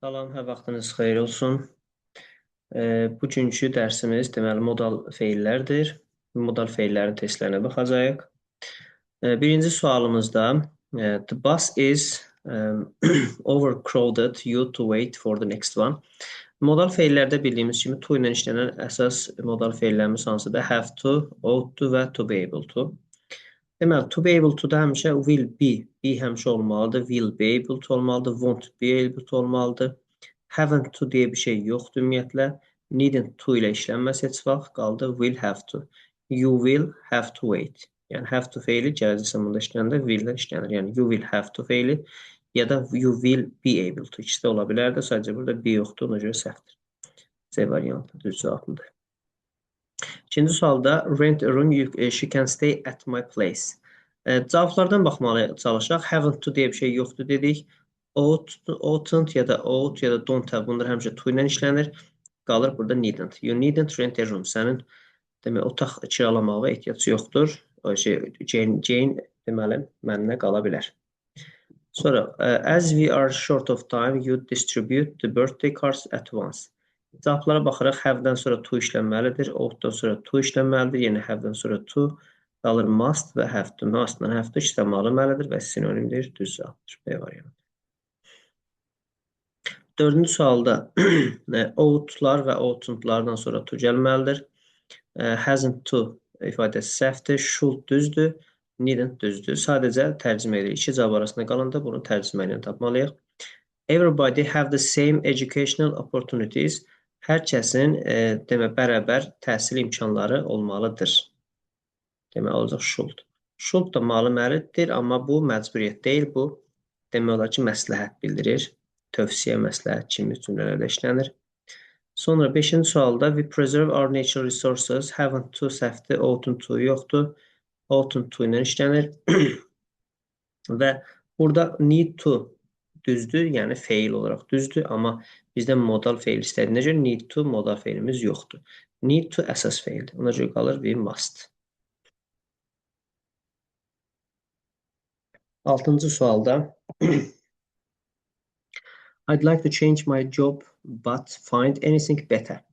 Salam, hər vaxtınız xeyir olsun. Bugünkü dərsimiz deməli modal feillərdir. Modal feillərin testlərinə baxacağıq. Birinci sualımızda the bus is overcrowded, you to wait for the next one. Modal feillərdə bildiyimiz kimi to ilə işlənən əsas modal feillərimiz hansıdır? Have to, ought to və to be able to. Deməli, to be able to-da həmişə will be, be həmişə olmalıdır, will be able to olmalıdır, won't be able to olmalıdır. Haven't to deyə bir şey yoxdur ümumiyyətlə. Needn't to ilə işlənməz heç vaxt, qaldı will have to. You will have to wait. Yəni have to feili gələcək zamanda işlənəndə will-lə işlənir. Yəni you will have to feili ya da you will be able to. İkisi də ola bilərdi. Sadəcə burada be yoxdur, ona görə səhvdir. C variantı düz cavabıdır. İkinci sualda rent a room, she can stay at my place. Cavablardan baxmalı çalışaq. Haven't to deyə bir şey yoxdur dedik. Ought, oughtn't ya da ought ya da don't have, bunlar həmişə to ilə işlənir. Qalır burada needn't. You needn't rent a room. Sənin demək otaq kiralamağa ehtiyac yoxdur. O şey Jane deməli mənimlə qala bilər. Sonra as we are short of time, you distribute the birthday cards at once. Cavablara baxırıq. Have-dən sonra to işlənməlidir. Ought-dan sonra to işlənməlidir. Yəni have-dən sonra to qalır must və have to. Must-la have to işləməlidir və sinonimdir. Düz cavabdır. B variantı. Dördüncü sualda ought-lar və oughtn't-lardan sonra to gəlməlidir. Hasn't to ifadəsi səhvdir. Should düzdür. Needn't düzdür. Sadəcə tərcümə edirik. İki cavab arasında qalanda bunu tərcümə ilə tapmalıyıq. Everybody have the same educational opportunities. Hər kəsin demək bərabər təhsil imkanları olmalıdır. Demək olacaq should. Should da malı məlidir, amma bu məcburiyyət deyil, bu demək olar ki, məsləhət bildirir. Tövsiyə, məsləhət kimi cümlələrdə işlənir. Sonra 5-ci sualda we preserve our natural resources. Haven't to səhvdir, oughtn't to yoxdur. Oughtn't to ilə işlənir. Və burada need to düzdür, yəni feil olaraq düzdür, amma bizdən modal feil istədiyinə görə need to modal feilimiz yoxdur. Need to əsas feildir. Ona görə qalır we must. Altıncı sualda I'd like to change my job but find anything better.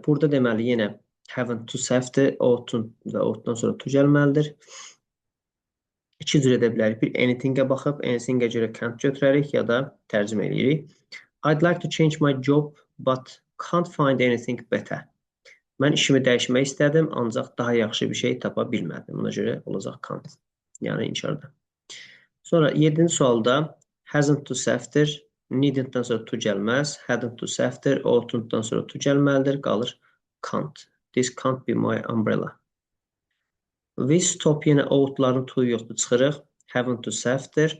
Burada deməli yenə haven't to səhvdir, ought'un və ought'dan sonra to gəlməlidir. İki cür edə bilərik. Bir anything-ə baxıb, anything-ə görə can't götürərik ya da tərcümə eləyirik. I'd like to change my job but can't find anything better. Mən işimi dəyişmək istədim, ancaq daha yaxşı bir şey tapa bilmədim. Buna görə olacaq can't. Yəni inkarda. Sonra 7-ci sualda hasn't to səhvdir. Needn't-dan sonra to gəlməz. Hadn't to səhvdir. Oughtn't-dan sonra to gəlməlidir. Qalır can't. This can't be my umbrella. We stop yenə ought'ların to yoxdur, çıxırıq. Haven't to səhvdir.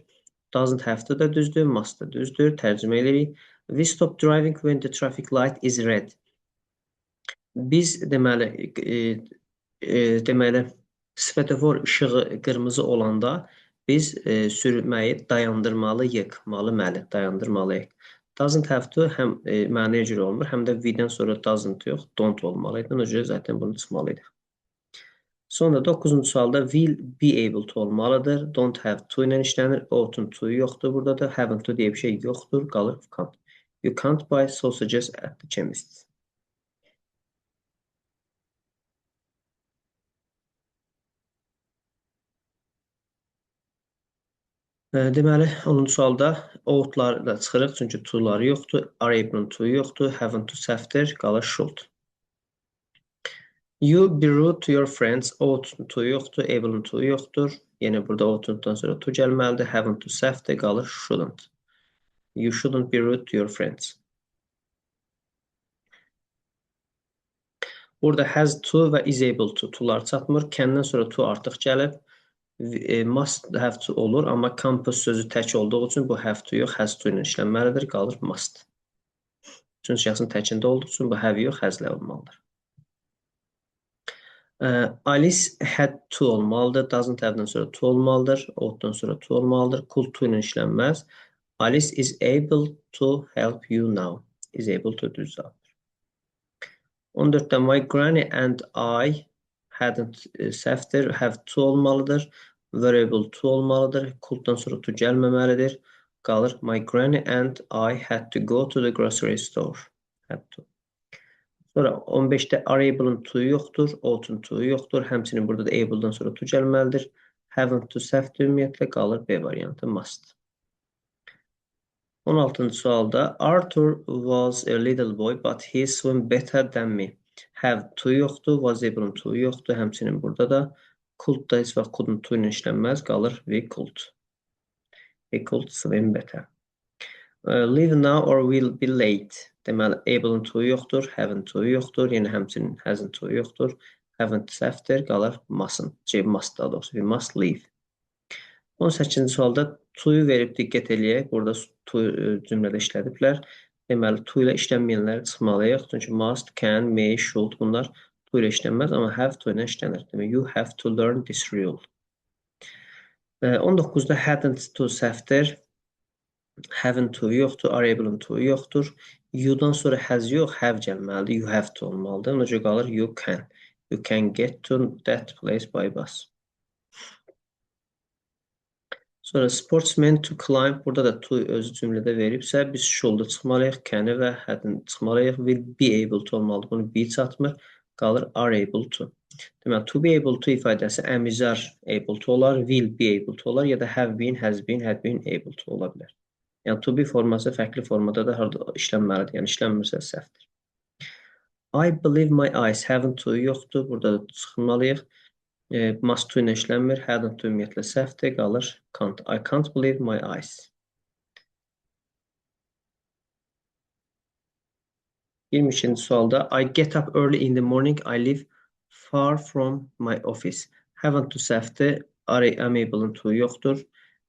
Doesn't have to da düzdür. Must da düzdür. Tərcümə edirik. We stop driving when the traffic light is red. Biz deməli deməli svetofor işığı qırmızı olanda biz sürməyi dayandırmalıyıq. Malı məli dayandırmalıyıq. Doesn't have to həm mənaya görə olmur, həm də we-dən sonra doesn't yox, don't olmalıydı. Ona görə zaten bunu çıxmalıydıq. Sonra 9-cu sualda will be able to olmalıdır. Don't have to ilə işlənir. Ought'un to yoxdur burada da. Haven't to deyə bir şey yoxdur. Qalır can't. You can't buy sausages at the chemist. Deməli, 10-cu sualda ought'ları da çıxırıq, çünki to'ları yoxdur. Are able to yoxdur. Haven't to səhvdir. Qalır should. You be rude to your friends. Ought to yoxdur. Able to yoxdur. Yenə burada ought'dan sonra to gəlməlidir. Haven't to səhvdir. Qalır shouldn't. You shouldn't be rude to your friends. Burada has to və is able to. To'lar çatmır. Can-dən sonra to artıq gəlib. Must have to olur, amma campus sözü tək olduğu üçün bu have to yox, has to ilə işlənməlidir. Qalır must. Üçüncü şəxsin təkində olduğu üçün bu have yox, has ilə olmalıdır. Alice had to olmalıdır. Doesn't have-dan sonra to olmalıdır. Ought'dan sonra to olmalıdır. Could to ilə işlənməz. Alice is able to help you now. Is able to düz cavabdır. 14-də my granny and I hadn't səhvdir. Have to olmalıdır. Were able to olmalıdır. Could-dan sonra to gəlməməlidir. Qalır my granny and I had to go to the grocery store. Had to. Sonra 15-də are able-ın to yoxdur, ought'un to yoxdur. Həmçinin burada da able-dan sonra to gəlməlidir. Haven't to səhvdir ümumiyyətlə, qalır B variantı must. 16-cı sualda Arthur was a little boy but he swam better than me. Have to yoxdur, was able-ın to yoxdur. Həmçinin burada da could da heç vaxt couldn't to ilə işlənməz, qalır we could. He could swim better. Leave now or we'll be late. Deməli, able-ın to yoxdur, haven't to yoxdur, yenə həmçinin hasn't to yoxdur. Haven't səhvdir, qalır mustn't. Şey, must daha doğrusu, we must leave. 18-ci sualda to-yu verib diqqət eləyək. Burada to cümlədə işlədiblər. Deməli, to ilə işlənməyənləri çıxmalıyıq. Çünki must, can, may, should bunlar to ilə işlənməz, amma have to ilə işlənir. Demək, you have to learn this rule. 19-da hadn't to səhvdir. Haven't to yoxdur, are able-ın to yoxdur. You-dan sonra has yox, have gəlməlidir. You have to olmalıdır. Ona görə qalır you can. You can get to that place by bus. Sonra sportsman to climb. Burada da to özü cümlədə veribsə, biz should-u çıxmalıyıq, can-i və hadn't çıxmalıyıq. Will be able to olmalıdır. Bunu be çatmır. Qalır are able to. Deməli, to be able to ifadəsi am is are able to olar, will be able to olar ya da have been, has been, had been able to ola bilər. Yəni, to be forması fərqli formada da harada işlənməlidir. Yəni, işlənmirsə səhvdir. I believe my eyes. Haven't to yoxdur. Burada da çıxmalıyıq. Must to ilə işlənmir. Hadn't to ümumiyyətlə səhvdir. Qalır can't. I can't believe my eyes. 22-ci sualda I get up early in the morning. I live far from my office. Haven't to səhvdir. Are am able-ın to yoxdur.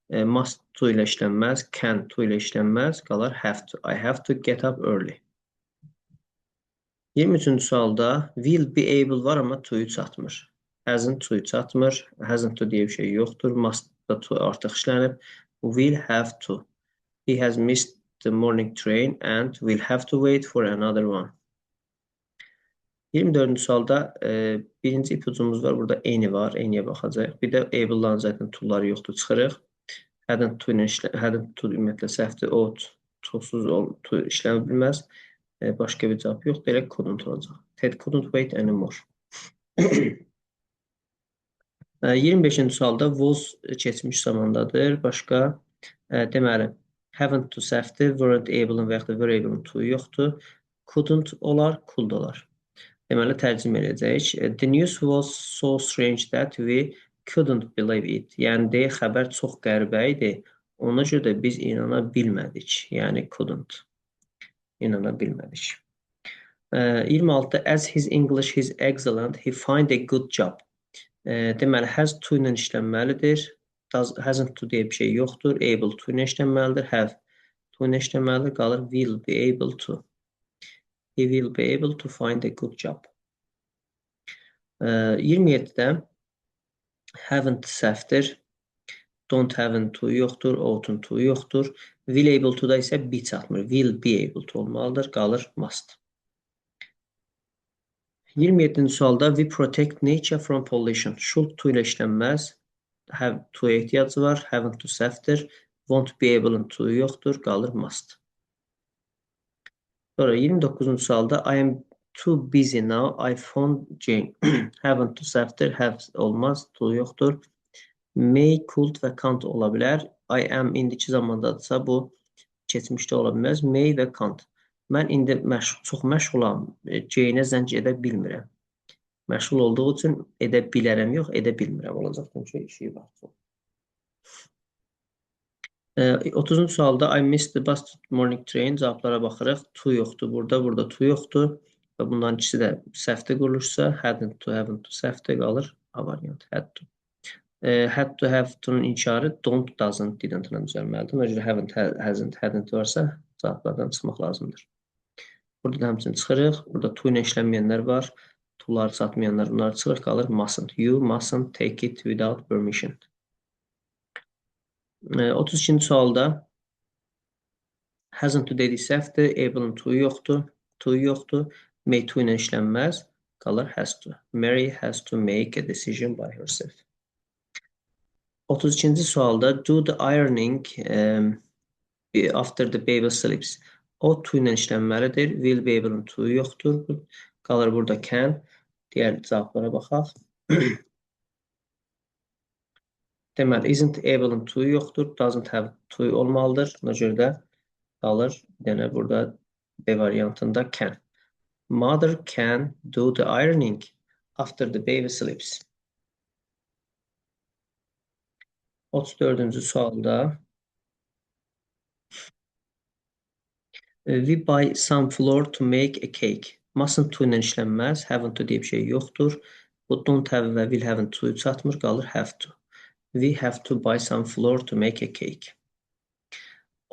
Must to ilə işlənməz. Can to ilə işlənməz. Qalır have to. I have to get up early. 23-cü sualda will be able var, amma to-yu çatmır. Hasn't to-yu çatmır. Hasn't to deyə bir şey yoxdur. Must da to artıq işlənib. Will have to. He has missed the morning train and will have to wait for another one. 24-cü sualda birinci ipucumuz var. Burada any var. Any'yə baxacağıq. Bir də able-ların zaten to'ları yoxdur. Çıxırıq. Hadn't to ilə hadn't to ümumiyyətlə səhvdir. Ought to'suz to işlənə bilməz. Başqa bir cavab yoxdur. Elə couldn't olacaq. Ted couldn't wait anymore. 25-ci sualda was keçmiş zamandadır. Başqa deməli, haven't to səhvdir. Weren't able-ın və yaxud da were able-ın to yoxdur. Couldn't olar, could olar. Deməli, tərcümə edəcəyik. The news was so strange that we couldn't believe it. Yəni, deyir, xəbər çox qəribə idi. Ona görə də biz inana bilmədik. Yəni, couldn't. İnana bilmədik. 26-da as his English is excellent, he find a good job. Deməli, has to ilə işlənməlidir. Does, hasn't to deyə bir şey yoxdur. Able to ilə işlənməlidir. Have to ilə işlənməlidir. Qalır will be able to. He will be able to find a good job. 27-də haven't səhvdir. Don't haven't to yoxdur. Ought'un to yoxdur. Will able to da isə be çatmır. Will be able to olmalıdır. Qalır must. 27-ci sualda we protect nature from pollution. Should to ilə işlənməz. Have to-ya ehtiyacı var. Haven't to səhvdir. Won't be able to yoxdur. Qalır must. Sonra 29-cu sualda I am too busy now. I phoned Jane. Haven't to səhvdir. Have olmaz. To yoxdur. May, could və can't ola bilər. I am indiki zamandadırsa bu keçmişdə ola bilməz. May və can't. Mən indi çox məşğulam. Jane-ə zəng edə bilmirəm. Məşğul olduğu üçün edə bilərəm, yox, edə bilmirəm olacaq. Çünki işi var çox. 30-cu sualda I missed the bus morning train cavablara baxırıq. To yoxdur burada, burada to yoxdur. Və bunların ikisi də səhvdə quruluşsa, hadn't to, haven't to səhvdə qalır. A variantı, had to. Had to, have to'nun inkarı don't, doesn't, didn't ilə düzəlməlidir. Ona görə haven't, hasn't, hadn't varsa cavablardan çıxmaq lazımdır. Burada da həmçinin çıxırıq. Burada to ilə işlənməyənlər var. To'ları çatmayanlar, bunlar çıxırıq, qalır mustn't. You mustn't take it without permission. 32-ci sualda hasn't to dediyi səhvdir. Able-ın to yoxdur. To yoxdur. May to ilə işlənməz. Qalır has to. Mary has to make a decision by herself. 32-ci sualda do the ironing After the baby sleeps. O to ilə işlənməlidir. Will be able-ın to yoxdur. Qalır burada can. Digər cavablara baxaq. Deməli, isn't able-ın to yoxdur. Doesn't have to olmalıdır. Buna görə də qalır. Bir dənə burada B variantında can. Mother can do the ironing after the baby sleeps. 34-cü sualda we buy some flour to make a cake. Mustn't to ilə işlənməz. Haven't to deyə bir şey yoxdur. Bu don't have və will haven't to çatmır. Qalır have to. We have to buy some flour to make a cake.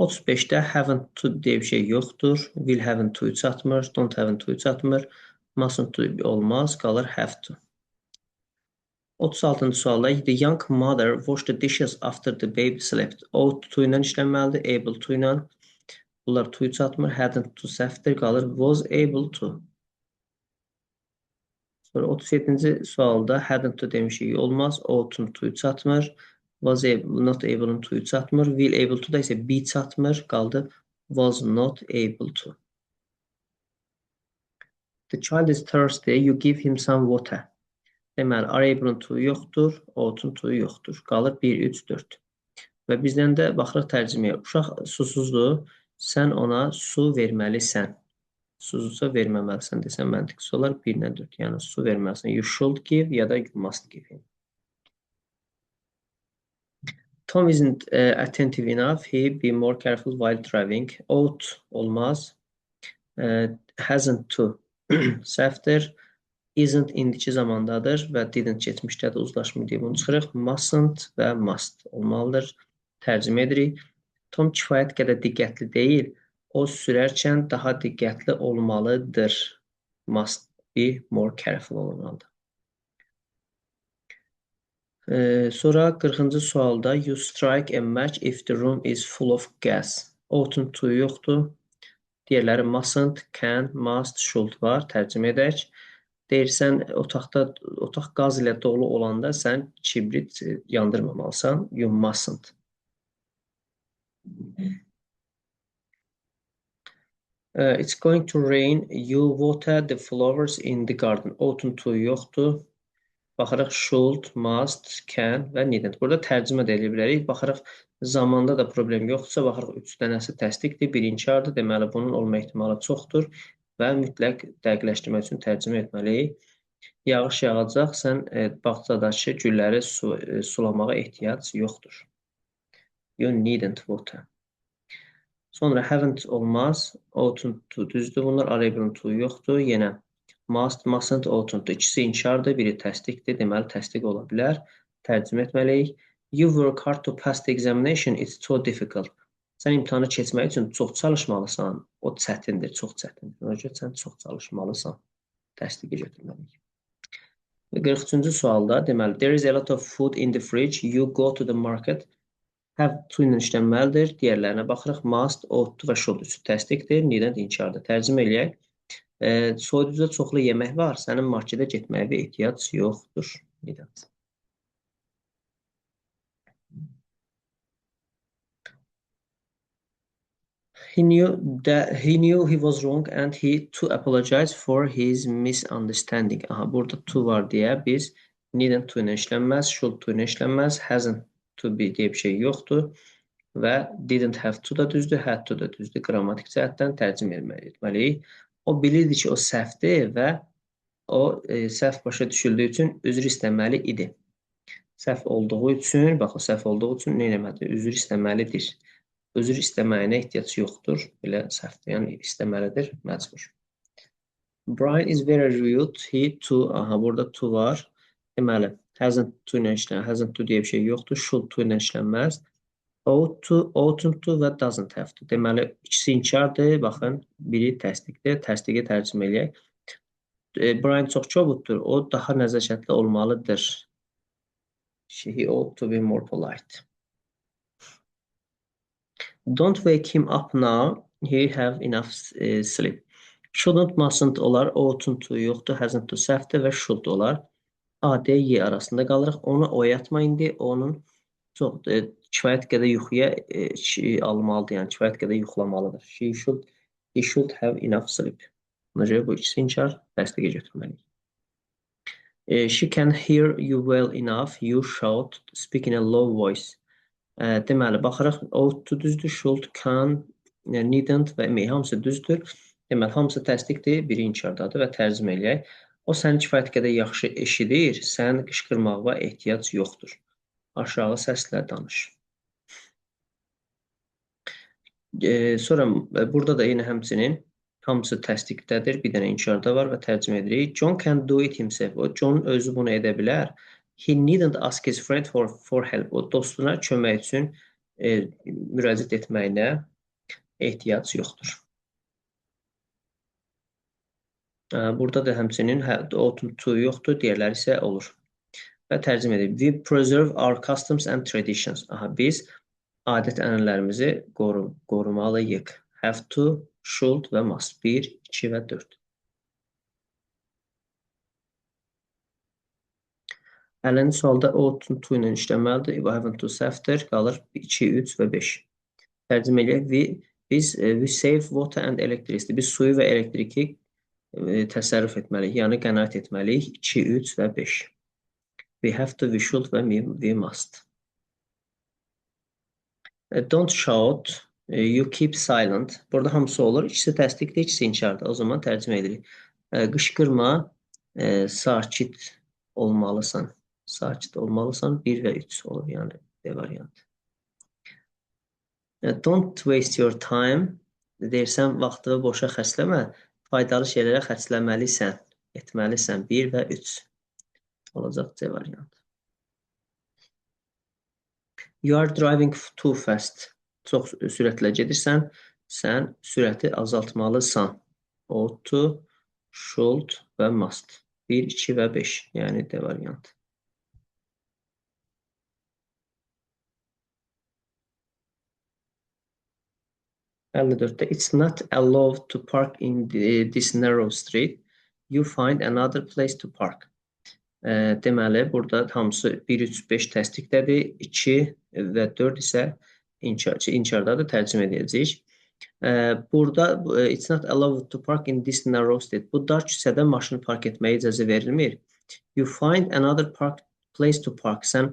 35-də haven't to deyə bir şey yoxdur. Will haven't to çatmır. Don't haven't to çatmır. Mustn't to olmaz. Qalır have to. 36-cı sualda the young mother washed the dishes after the baby slept. Ought to ilə işlənməlidir. Able to ilə. Bunlar to çatmır. Hadn't to səhvdir. Qalır was able to. Sonra 37-ci sualda hadn't to demişik. Olmaz. Ought'un to çatmır. Was able, not able'ın to çatmır. Will able to da isə be çatmır. Qaldı was not able to. The child is thirsty. You give him some water. Deməli, are able-ın to yoxdur. Ought'un to yoxdur. Qalır 1, 3, 4. Və bizdən də baxırıq tərcüməyə. Uşaq susuzdur. Sən ona su verməlisən. Susuzsa verməməlisən desən məntiqsi olar 1 ilə 4. Yəni su verməlisən. You should give ya da you must give him. Tom isn't attentive enough. He be more careful while driving. Ought olmaz. Hasn't to səhvdir. Isn't indiki zamandadır və didn't keçmişdədir, uzlaşmır deyə bunu çıxırıq. Mustn't və must olmalıdır. Tərcümə edirik. Tom kifayət qədər diqqətli deyil. O sürərkən daha diqqətli olmalıdır. Must be more careful olmalıdır. Sonra 40-cı sualda you strike a match if the room is full of gas. Ought'un to yoxdur. Digərləri mustn't, can, must, should var. Tərcümə edək. Deyirsən otaq qaz ilə dolu olanda sən kibrit yandırmamalısan. You mustn't. It's going to rain. You water the flowers in the garden. Ought'un to yoxdur. Baxırıq should, must, can və needn't. Burada tərcümə də edə bilərik. Baxırıq zamanda da problem yoxdursa, baxırıq 3 dənəsi təsdiqdir, bir inkardır. Deməli, bunun olma ehtimalı çoxdur və mütləq dəqiqləşdirmək üçün tərcümə etməliyik. Yağış yağacaq, sən bağçadakı gülləri sulamağa ehtiyac yoxdur. You needn't water. Sonra haven't olmaz. Ought'un to düzdür. Bunlar are able to yoxdur. Yenə must, mustn't, oughtn't to. İkisi inkardır, biri təsdiqdir. Deməli, təsdiq ola bilər. Tərcümə etməliyik. You work hard to pass the examination. It's so difficult. Sən imtahanı keçmək üçün çox çalışmalısan. O çətindir, çox çətindir. Ona görə sən çox çalışmalısan. Təsdiqi götürməliyik. Və 43-cü sualda deməli, there is a lot of food in the fridge. You go to the market. Have to ilə işlənməlidir. Digərlərinə baxırıq. Must, ought to və should üçü təsdiqdir. Needn't inkardır. Tərcümə eləyək. Soyuducuda çoxlu yemək var. Sənin marketə getməyə bir ehtiyac yoxdur. Needn't. He knew he was wrong and he to apologize for his misunderstanding. Aha, burada to var deyə biz needn't to ilə işlənməz, should to ilə işlənməz, hasn't to be deyə bir şey yoxdur və didn't have to da düzdür, had to da düzdür. Qrammatik cəhətdən tərcümə etməliyik. O bilirdi ki, o səhvdir və o səhv başa düşüldüyü üçün üzr istəməli idi. Səhv olduğu üçün, bax o səhv olduğu üçün nə etməlidir? Üzr istəməlidir. Üzr istəməyinə ehtiyac yoxdur. Belə səhvdir, yəni istəməlidir, məcbur. Brian is very rude. He to, aha burada to var. Deməli, hasn't to ilə işlənməz, hasn't to deyə bir şey yoxdur. Should to ilə işlənməz. Ought to, oughtn't to və doesn't have to. Deməli, ikisi inkardır. Baxın, biri təsdiqdir. Təsdiqi tərcümə eləyək. Brian çox kobuddur. O daha nəzakətli olmalıdır. He ought to be more polite. Don't wake him up now. He have enough sleep. Shouldn't, mustn't olar. Oughtn't to yoxdur. Hasn't to səhvdir və should olar. A, D, Y arasında qalırıq. Onu oyatma indi. Onun Çox kifayət qədər yuxuya almalıdır, yəni kifayət qədər yuxlamalıdır. He should have enough sleep. Ona görə bu ikisi inkar, təsdiqə götürməliyik. She can hear you well enough. You shout, speak in a low voice. Deməli, baxırıq, ought to düzdür, should, can, needn't və may hamısı düzdür. Deməli, hamısı təsdiqdir, biri inkardadır və tərcümə eləyək. O səni kifayət qədər yaxşı eşidir, sən qışqırmağa ehtiyac yoxdur. Aşağı səslə danış. Sonra burada da eyni həmçinin hamısı təsdiqdədir, bir dənə inkarda var və tərcümə edirik. John can do it himself. O, John özü bunu edə bilər. He needn't ask his friend for help. O, dostuna kömək üçün müraciət etməyinə ehtiyac yoxdur. Burada da həmçinin ought to yoxdur, digərləri isə olur. Və tərcümə edirik. We preserve our customs and traditions. Aha, biz adət-ənənələrimizi qorumalıyıq. Have to, should və must. 1, 2 və 4. 50-ci sualda ought to ilə işləməlidir. We haven't to səhvdir. Qalır 2, 3 və 5. Tərcümə eləyək. Biz we save water and electricity. Biz suyu və elektriki təsərrüf etməliyik, yəni qənaət etməliyik. 2, 3 və 5. We have to, we should və we must. Don't shout, you keep silent. Burada hamısı olur. İkisi təsdiqdir, ikisi inkardır. O zaman tərcümə edirik. Qışqırma, sakit olmalısan. Sakit olmalısan. 1 və 3 olur, yəni D variantı. Don't waste your time. Deyirsən, vaxtını boşa xərcləmə. Faydalı şeylərə xərcləməlisən, etməlisən. 1 və 3 olacaq C variantı. You are driving too fast. Çox sürətlə gedirsən. Sən sürəti azaltmalısan. Ought to, should və must. 1, 2 və 5. Yəni D variantı. 54'te it's not allowed to park in this narrow street. You find another place to park. Deməli, burada hamısı 1, 3, 5 təsdiqdədir. 2 və 4 isə inkardadır, tərcümə edəcəyik. Burada it's not allowed to park in this narrow street. Bu dar küçədə maşını park etməyə icazə verilmir. You find another place to park. Sən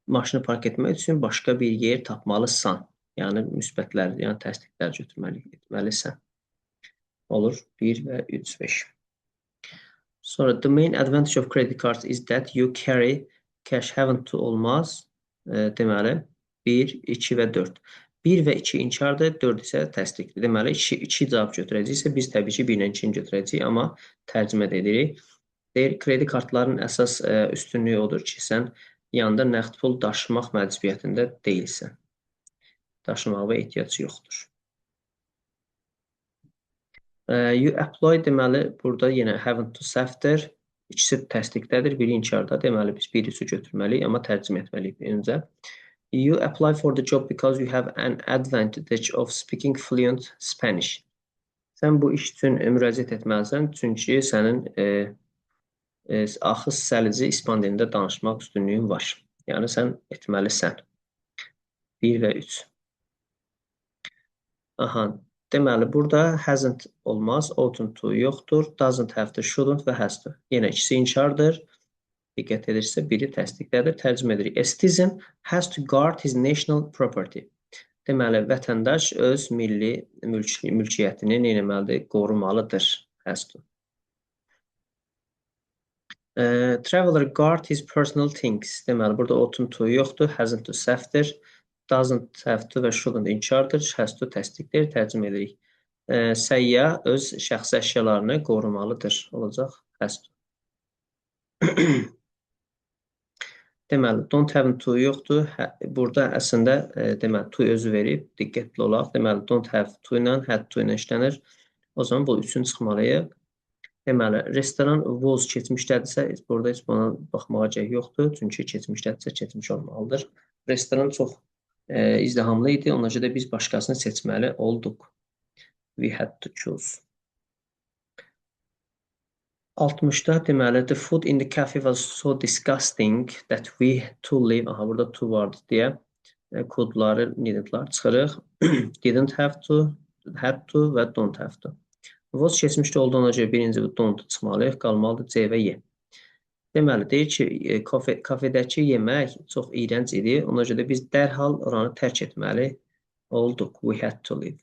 maşını park etmək üçün başqa bir yer tapmalısan. Yəni müsbətlər, yəni təsdiqlər etməlisən. Olur 1 və 3, 5. Sonra the main advantage of credit cards is that you carry cash haven't to olmaz. Deməli 1, 2 və 4. 1 və 2 inkardır, 4 isə təsdiqdir. Deməli 2 cavab götürəcəksə biz təbii ki 1 ilə 2-ni götürəcəyik, amma tərcümə də edirik. Deyir, kredi kartlarının əsas üstünlüyü odur ki, sən yanında nəqd pul daşımaq məcburiyyətində deyilsən. Daşımağa ehtiyac yoxdur. You apply deməli, burada yenə haven't to səhvdir. İkisi təsdiqdədir, biri inkarda. Deməli, biz 1 3-ü götürməliyik, amma tərcümə etməliyik öncə. You apply for the job because you have an advantage of speaking fluent Spanish. Sən bu iş üçün müraciət etməlisən, çünki sənin axı səlici ispan dilində danışmaq üstünlüyün var. Yəni, sən etməlisən. 1 və 3. Aha, deməli, burada hasn't olmaz, oughtn't to yoxdur, doesn't have to, shouldn't və has to. Yenə ikisi inkardır. Diqqət edirsə, biri təsdiqdədir. Tərcümə edirik. A citizen has to guard his national property. Deməli, vətəndaş öz milli mülkiyyətini nə etməlidir? Qorumalıdır. Has to. Traveler guard his personal things. Deməli, burada oughtn't to yoxdur, hasn't to səhvdir. Doesn't have to və shouldn't inkardır. Has to təsdiqdir. Tərcümə edirik. Səyyah öz şəxsi əşyalarını qorumalıdır. Olacaq has to. Deməli, don't have to yoxdur. Burada əslində deməli, to özü verib. Diqqətli olaq. Deməli, don't have to ilə, had to ilə işlənir. O zaman bu üçün çıxmalıyıq. Deməli, restoran was keçmişdədirsə, burada heç buna baxmağa gərək yoxdur. Çünki keçmişdədirsə, keçmiş olmalıdır. Restoran çox izdihamlı idi. Ona görə də biz başqasını seçməli olduq. We had to choose. 60-da deməli, the food in the cafe was so disgusting that we to leave. Aha, burada to vardı deyə. Couldları, needn't-lar çıxırıq. Didn't have to, had to və don't have to. Was keçmişdə olduğuna görə birinci bu don't çıxmalıyıq. Qalmalıdır C və Y. Deməli, deyir ki, kafedəki yemək çox iyrənc idi. Ona görə də biz dərhal oranı tərk etməli olduq. We had to leave.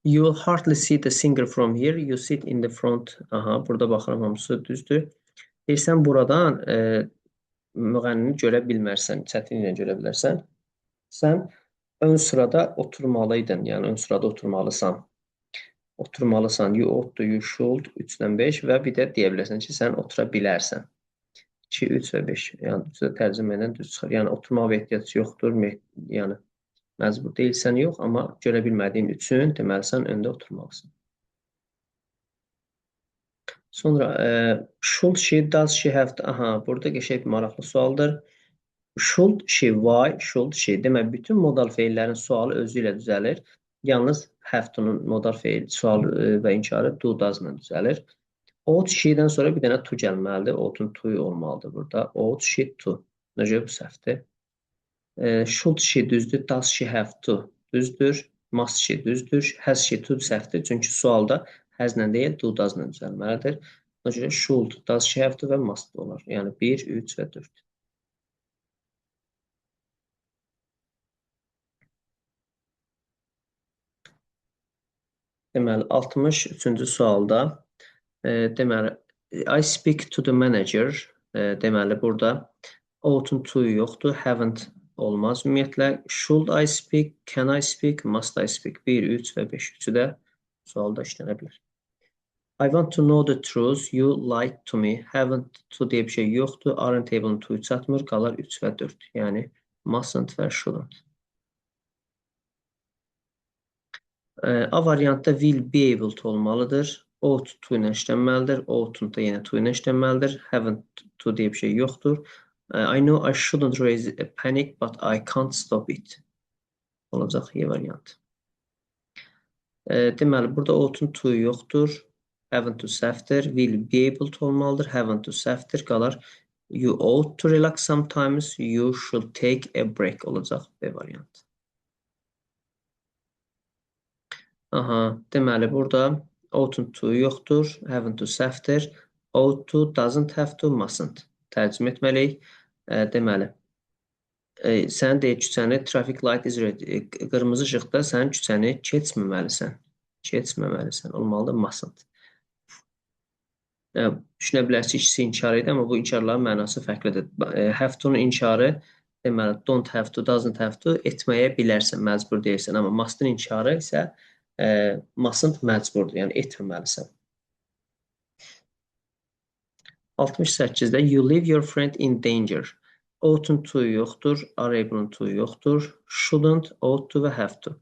You will hardly see the singer from here. You sit in the front. Aha, burada baxıram, hamısı düzdür. Deyirsən, buradan müğənnini görə bilmərsən, çətinliklə görə bilərsən. Sən ön sırada oturmalıydın, yəni ön sırada oturmalısan. Oturmalısan. You ought to, you should, 3-dən 5 və bir də deyə bilərsən ki, sən otura bilərsən. 2, 3 və 5. Yəni, üçü də tərcümə ilə düz çıxır. Yəni, oturmağa ehtiyac yoxdur. Yəni, məcbur deyilsən yox, amma görə bilmədiyin üçün, deməli, sən öndə oturmalısan. Sonra, should she, does she have to, aha, burada qəşəng bir maraqlı sualdır. Should she, why should she? Demək, bütün modal feillərin sualı özü ilə düzəlir. Yalnız have to-nun modal feil sualı və inkarı do, does ilə düzəlir. Ought she-dən sonra bir dənə to gəlməlidir. Ought'un to olmalıdır burada. Ought she to. Necə bu səhvdir? Should she düzdür. Does she have to düzdür. Must she düzdür. Has she to səhvdir. Çünki sualda has-la deyil, do, does-la düzəlməlidir. Ona görə should, does she have to və must olar. Yəni 1, 3 və 4. Deməli, 63-cü sualda, deməli, I speak to the manager, deməli, burada ought'un to yoxdur, haven't olmaz. Ümumiyyətlə, should I speak, can I speak, must I speak? 1, 3 və 5 üçü də sualda işlənə bilər. I want to know the truth, you lied to me, haven't to deyə bir şey yoxdur, aren't able to çatmır, qalar 3 və 4, yəni mustn't və shouldn't. A variantda will be able to olmalıdır. Ought to ilə işlənməlidir. Ought'un da yenə to ilə işlənməlidir. Haven't to deyə bir şey yoxdur. I know I shouldn't raise a panic, but I can't stop it. Olacaq Y variant. Deməli, burada ought'un to yoxdur. Haven't to səhvdir. Will be able to olmalıdır. Haven't to səhvdir. Qalar you ought to relax sometimes. You should take a break olacaq B variant. Aha, deməli, burada ought'un to yoxdur, haven't to səhvdir. Ought to, doesn't have to, mustn't. Tərcümə etməliyik. Deməli, sən deyir küçəni, traffic light is red. Qırmızı işıqda sən küçəni keçməməlisən. Keçməməlisən. Olmalıdır mustn't. Düşünə bilərsiniz ki, ikisi inkar edir, amma bu inkarların mənası fərqlidir. Have to-nun inkarı, deməli, don't have to, doesn't have to etməyə bilərsən, məcbur deyilsən. Amma must-ın inkarı isə mustn't məcburdur, yəni etməməlisən. 68-də you leave your friend in danger. Ought'un to yoxdur, are able-ın to yoxdur, shouldn't, ought to və have to.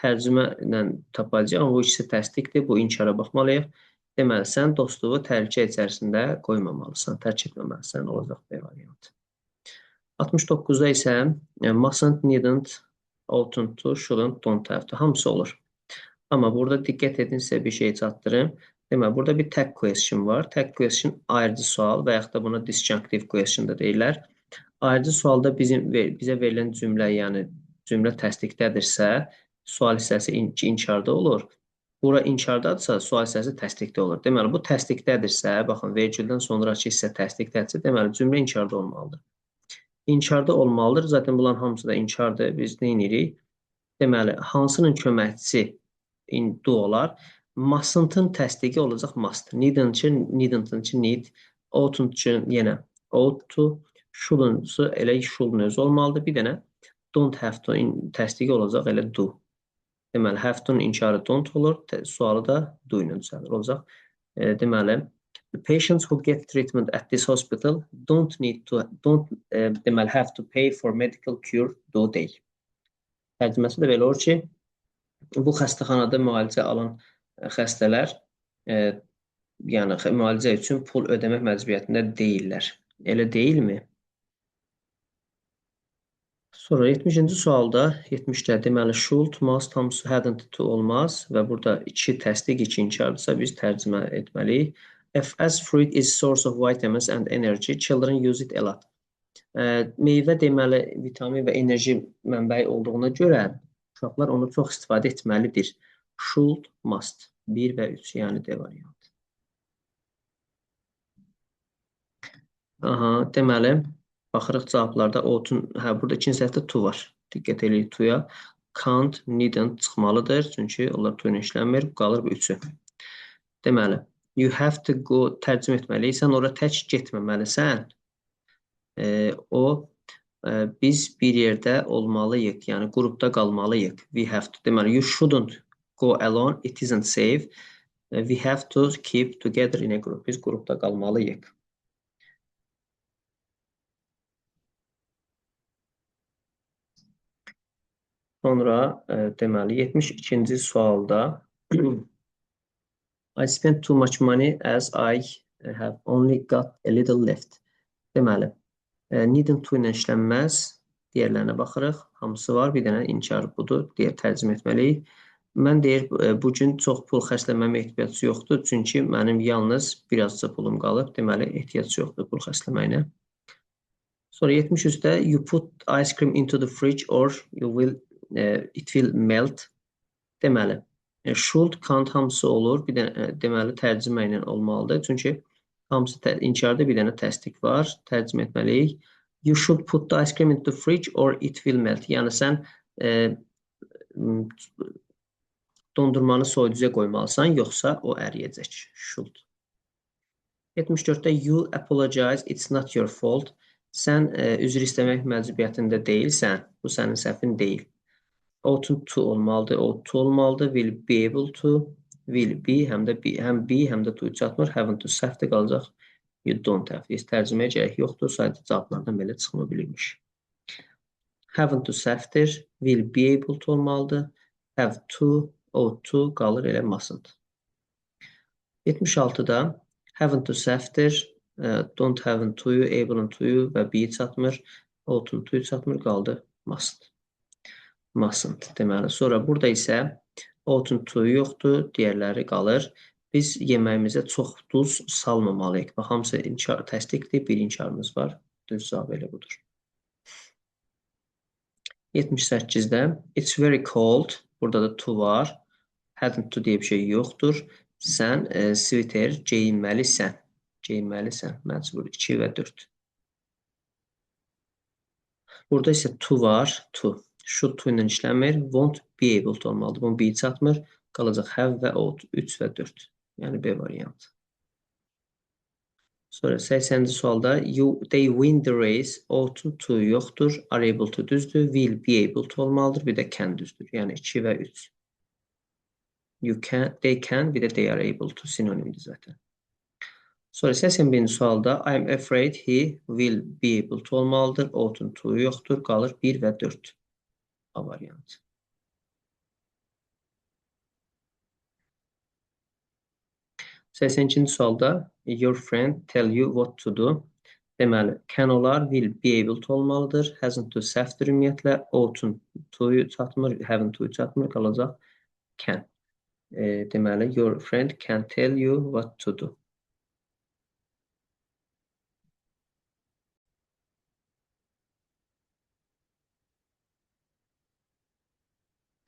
Tərcümə ilə tapacaq, amma bu ikisi təsdiqdir, bu inkara baxmalıyıq. Deməli, sən dostluğu təhlükə içərisində qoymamalısan, tərk etməməlisən, olacaq B variantı. 69-da isə mustn't, needn't, oughtn't to, shouldn't, don't have to, hamısı olur. Amma burada diqqət edin, sizə bir şey çatdırım. Deməli, burada bir tag question var. Tag question ayrıcı sual və yaxud da buna disjunctive question da deyirlər. Ayrıcı sualda bizə verilən cümlə, yəni cümlə təsdiqdədirsə, sual hissəsi inkarda olur. Bura inkardadırsa, sual hissəsi təsdiqdə olur. Deməli, bu təsdiqdədirsə, baxın, vergüldən sonrakı hissə təsdiqdədirsə, deməli, cümlə inkarda olmalıdır. İnkarda olmalıdır. Zaten bunların hamısı da inkardır. Biz nə edirik? Deməli, hansının köməkçisi do olar? Mustn't-ın təsdiqi olacaq must. Needn't-ın, needn't-ın need, oughtn't-ın yenə ought to, shouldn't-ı elə should'un özü olmalıdır. Bir dənə don't have to təsdiqi olacaq elə do. Deməli, have to-nun inkarı don't olur, sualı da do ilə düzəlir. Olacaq. Deməli, the patients who get treatment at this hospital don't need to, don't, deməli, have to pay for medical cure, do they? Tərcüməsi də belə olur ki, bu xəstəxanada müalicə alan xəstələr, yəni müalicə üçün pul ödəmək məcburiyyətində deyillər. Elə deyilmi? Sonra 70-ci sualda, 70-də deməli should, must, hamısı hadn't to olmaz və burada iki təsdiq, iki inkardırsa biz tərcümə etməliyik. As fruit is source of vitamins and energy, children use it a lot. Meyvə deməli vitamin və enerji mənbəyi olduğuna görə uşaqlar onu çox istifadə etməlidir. Should, must. 1 və 3, yəni D variantı. Aha, deməli, baxırıq cavablarda outun, hə, burada ikinci səhvdə to var. Diqqət eləyin to-ya. Can't, needn't çıxmalıdır. Çünki onlar to ilə işlənmir. Qalır bu üçü. Deməli, you have to go tərcümə etməliysən. Ora tək getməməlisən. Biz bir yerdə olmalıyıq. Yəni qrupda qalmalıyıq. We have to. Deməli, you shouldn't go alone. It isn't safe. We have to keep together in a group. Biz qrupda qalmalıyıq. Sonra deməli 72-ci sualda I spent too much money as I have only got a little left. Deməli, needn't to ilə işlənməz. Digərlərinə baxırıq. Hamısı var. Bir dənə inkar budur deyə tərcümə etməliyik. Mən deyir, bu gün çox pul xərcləməmə ehtiyac yoxdur. Çünki mənim yalnız birazca pulum qalıb. Deməli, ehtiyac yoxdur pul xərcləməyinə. Sonra 73-də you put ice cream into the fridge or you will it will melt. Deməli, should, can't hamısı olur. Bir dənə deməli tərcümə ilə olmalıdır. Çünki hamısı inkarda bir dənə təsdiq var. Tərcümə etməliyik. You should put the ice cream into the fridge or it will melt. Yəni sən dondurmanı soyuducuya qoymalısan, yoxsa o əriyəcək. Should. 74-də you apologize, it's not your fault. Sən üzr istəmək məcburiyyətində deyilsən. Bu sənin səhvin deyil. Oughtn't to olmalıdır. Ought to olmalıdır. Will be able to. Will be həm də be, həm be həm də to çatmır. Haven't to səhvdir qalacaq. You don't have. Heç tərcüməyə gərək yoxdur. Sadəcə cavablardan belə çıxma bilirmiş. Haven't to səhvdir. Will be able to olmalıdır. Have to, ought to qalır elə mustn't. 76-da haven't to səhvdir. Don't have'ın to'yu, able'ın to'yu və be çatmır. Ought'un to'yu çatmır, qaldı must. Mustn't deməli. Sonra burada isə ought'un to'yu yoxdur, digərləri qalır. Biz yeməyimizə çox duz salmamalıyıq. Bax, hamısı inkar, təsdiqdir, bir inkarımız var. Düz cavab elə budur. 78-də it's very cold. Burada da to var. Hadn't to deyə bir şey yoxdur. Sən sviter geyinməlisən. Geyinməlisən. Məcbur 2 və 4. Burada isə to var. To. Should to ilə işlənmir. Won't be able to olmalıdır. Bunun be çatmır. Qalacaq have və ought. 3 və 4. Yəni B variantı. Sonra 80-ci sualda they win the race. Ought'un to yoxdur. Are able to düzdür. Will be able to olmalıdır. Bir də can düzdür. Yəni 2 və 3. You can, they can, bir də they are able to sinonimdir zaten. Sonra 81-ci sualda I am afraid he will be able to olmalıdır. Ought'un to'yu yoxdur. Qalır 1 və 4. A variantı. 82-ci sualda your friend tell you what to do. Deməli, can olar, will be able to olmalıdır. Hasn't to səhvdir ümumiyyətlə. Ought'un to'yu çatmır, haven't to'yu çatmır, qalacaq can. Deməli, your friend can tell you what to do.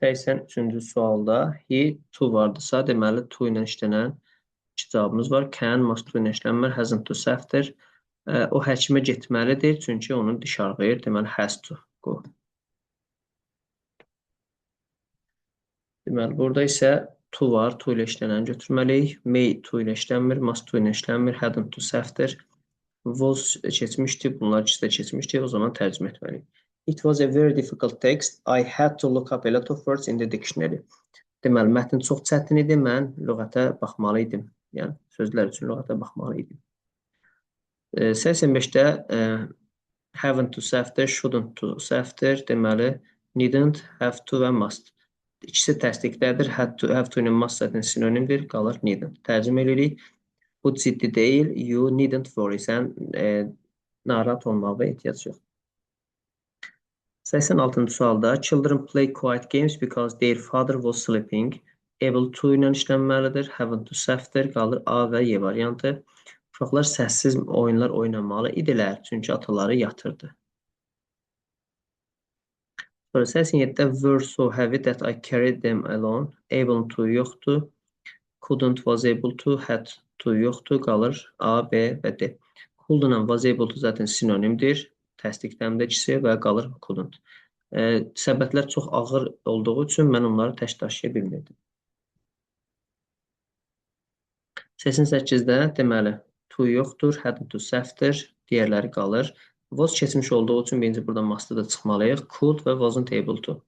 83-cü sualda he to vardısa, deməli to ilə işlənən iki cavabımız var. Can, must to ilə işlənmir, hasn't to səhvdir. O həkimə getməlidir, çünki onun diş ağrıyır. Deməli has to go. Deməli burada isə to var, to ilə işlənəni götürməliyik. May to ilə işlənmir, must to ilə işlənmir, hadn't to səhvdir. Was keçmişdir, bunlar ikisi də keçmişdir. O zaman tərcümə etməliyik. It was a very difficult text. I had to look up a lot of words in the dictionary. Deməli, mətn çox çətin idi. Mən lüğətə baxmalı idim. Yəni, sözlər üçün lüğətə baxmalı idim. 85-də haven't to səhvdir, shouldn't to səhvdir. Deməli, needn't, have to və must. İkisi təsdiqdədir. Had to, have to ilə must zaten sinonimdir. Qalır needn't. Tərcümə edirik. Bu ciddi deyil. You needn't worry. Sən narahat olmağa ehtiyac yoxdur. 86-cı sualda children play quiet games because their father was sleeping. Able to ilə işlənməlidir. Haven't to səhvdir. Qalır A və Y variantı. Uşaqlar səssiz oyunlar oynamalı idilər, çünki ataları yatırdı. Sonra 87-də were so heavy that I carried them alone. Able to yoxdur. Couldn't, was able to, had to yoxdur. Qalır A, B və D. Couldn't was able to zaten sinonimdir. Təsdiqdən də ikisi və qalır couldn't. Səbətlər çox ağır olduğu üçün mən onları tək daşıya bilmirdim. 88-də deməli to yoxdur, hadn't to səhvdir, digərləri qalır. Was keçmiş olduğu üçün birinci burada must-ı da çıxmalıyıq. Could və wasn't able to.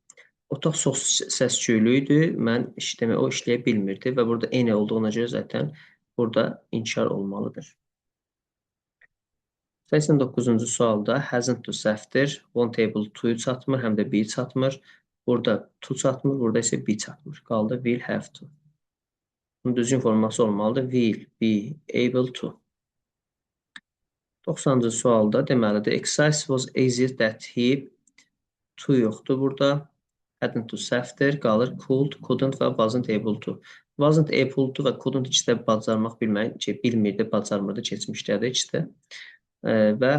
Otaq çox səs-küylü idi. Mən işləmə, o işləyə bilmirdi və burada any olduğuna görə zaten burada inkar olmalıdır. 89-cu sualda hasn't to səhvdir. Won't able to çatmır, həm də be çatmır. Burada to çatmır, burada isə be çatmır. Qaldı will have to. Bunun düzgün forması olmalıdır. Will be able to. 90-cı sualda deməli the exercise was easy that he to yoxdur burada. Hadn't to səhvdir. Qalır could, couldn't və wasn't able to. Wasn't able to və couldn't ikisi də bacarmaq bilmək, şey, bilmirdi, bacarmırdı, keçmişdədir ikisi də. Və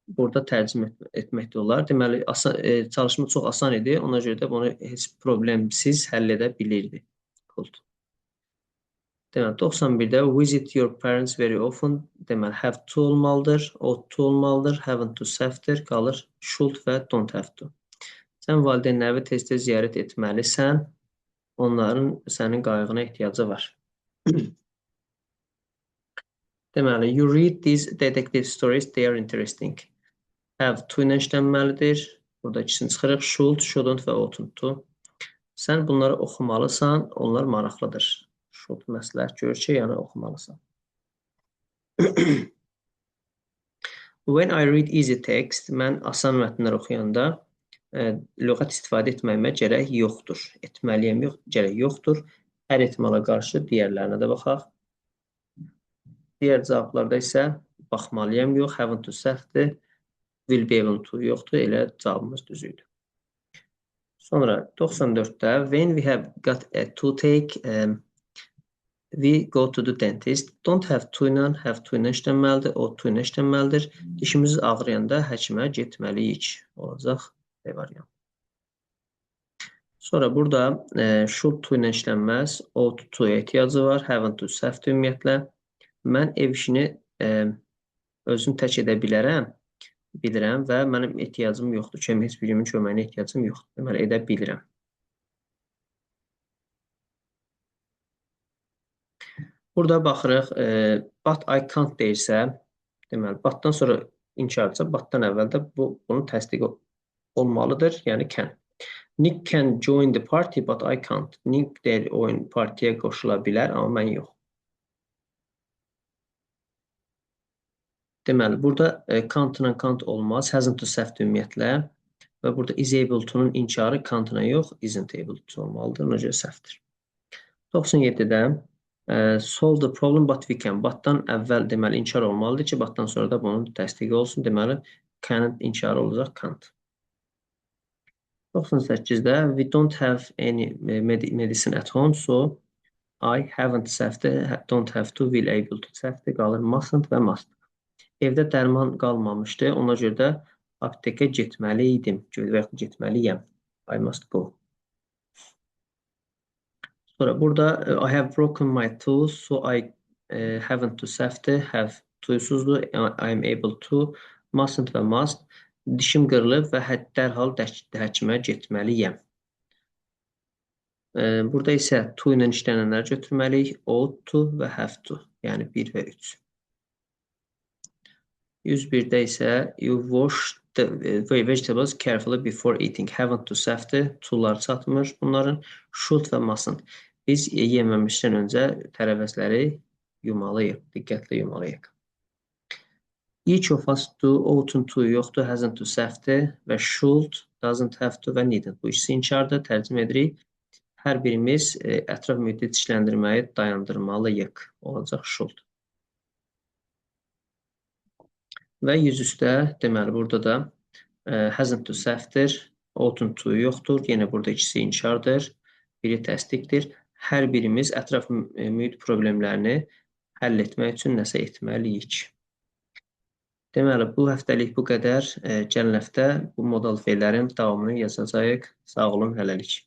burada tərcümə etmək də olar. Deməli, asan, çalışma çox asan idi. Ona görə də bunu heç problemsiz həll edə bilirdi. Could. Deməli, 91-də visit your parents very often. Deməli, have to olmalıdır, ought to olmalıdır, haven't to səhvdir, qalır should və don't have to. Sən valideynləri tez-tez ziyarət etməlisən. Onların sənin qayğına ehtiyacı var. Deməli, you read these detective stories, they are interesting. Have to ilə işlənməlidir. Burada ikisini çıxırıq. Should, shouldn't və oughtn't to. Sən bunları oxumalısan, onlar maraqlıdır. Should məsləhət görür ki, yəni oxumalısan. When I read easy text, mən asan mətnlər oxuyanda lüğət istifadə etməyimə gərək yoxdur. Etməliyəm yox, gərək yoxdur. Hər ehtimala qarşı digərlərinə də baxaq. Digər cavablarda isə baxmalıyam yox, haven't to səhvdir, will be able to yoxdur, elə cavabımız düz idi. Sonra 94-də when we have got a toothache, we go to the dentist. Don't have to ilə, have to ilə işlənməlidir, ought to ilə işlənməlidir. Dişimiz ağrıyanda həkimə getməliyik. Olacaq B variantı. Sonra burada should to ilə işlənməz, ought to-ya ehtiyacı var, haven't to səhvdir ümumiyyətlə. Mən ev işini özüm tək edə bilərəm, bilirəm və mənim ehtiyacım yoxdur. Kömək, heç birimin köməyinə ehtiyacım yoxdur. Deməli, edə bilirəm. Burada baxırıq, but I can't deyirsə, deməli, but-dan sonra inkarcısa, but-dan əvvəl də bunun təsdiqi olmalıdır, yəni can. Nick can join the party, but I can't. Nick deyir, oyun partiyə qoşula bilər, amma mən yox. Deməli, burada can't-la can't olmaz. Hasn't to səhvdir ümumiyyətlə. Və burada is able to-nun inkarı can't-la yox, isn't able to olmalıdır. Ona görə səhvdir. 97-də solve the problem, but we can. But-dan əvvəl deməli inkar olmalıdır ki, but-dan sonra da bunun təsdiqi olsun. Deməli, can't inkarı olacaq, can't. 98-də we don't have any medicine at home, so I haven't səhvdir, don't have to, will able to səhvdir, qalır mustn't və must. Evdə dərman qalmamışdı, ona görə də aptekə getməli idim, və yaxud getməliyəm. I must go. Sonra burada I have broken my tooth, so I haven't to səhvdir, have to'suzdur, I am able to, mustn't və must. Dişim qırılıb və dərhal həkimə getməliyəm. Burada isə to ilə işlənənləri götürməliyik. Ought to və have to, yəni 1 və 3. 101-də isə you wash the vegetables carefully before eating. Haven't to səhvdir, to'lar çatmır bunların. Should və mustn't. Biz yeməmişdən öncə tərəvəzləri yumalıyıq, diqqətli yumalıyıq. Each of us do, oughtn't to yoxdur, hasn't to səhvdir və should, doesn't have to və needn't. Bu ikisi inkardır, tərcümə edirik. Hər birimiz ətraf mühiti çirkləndirməyi dayandırmalıyıq. Olacaq should. Və yüz üstə, deməli, burada da hasn't to səhvdir, oughtn't to yoxdur. Yenə burada ikisi inkardır, biri təsdiqdir. Hər birimiz ətraf mühit problemlərini həll etmək üçün nəsə etməliyik. Deməli, bu həftəlik bu qədər. Gələn həftə bu modal feillərin davamını yazacağıq. Sağ olun, hələlik.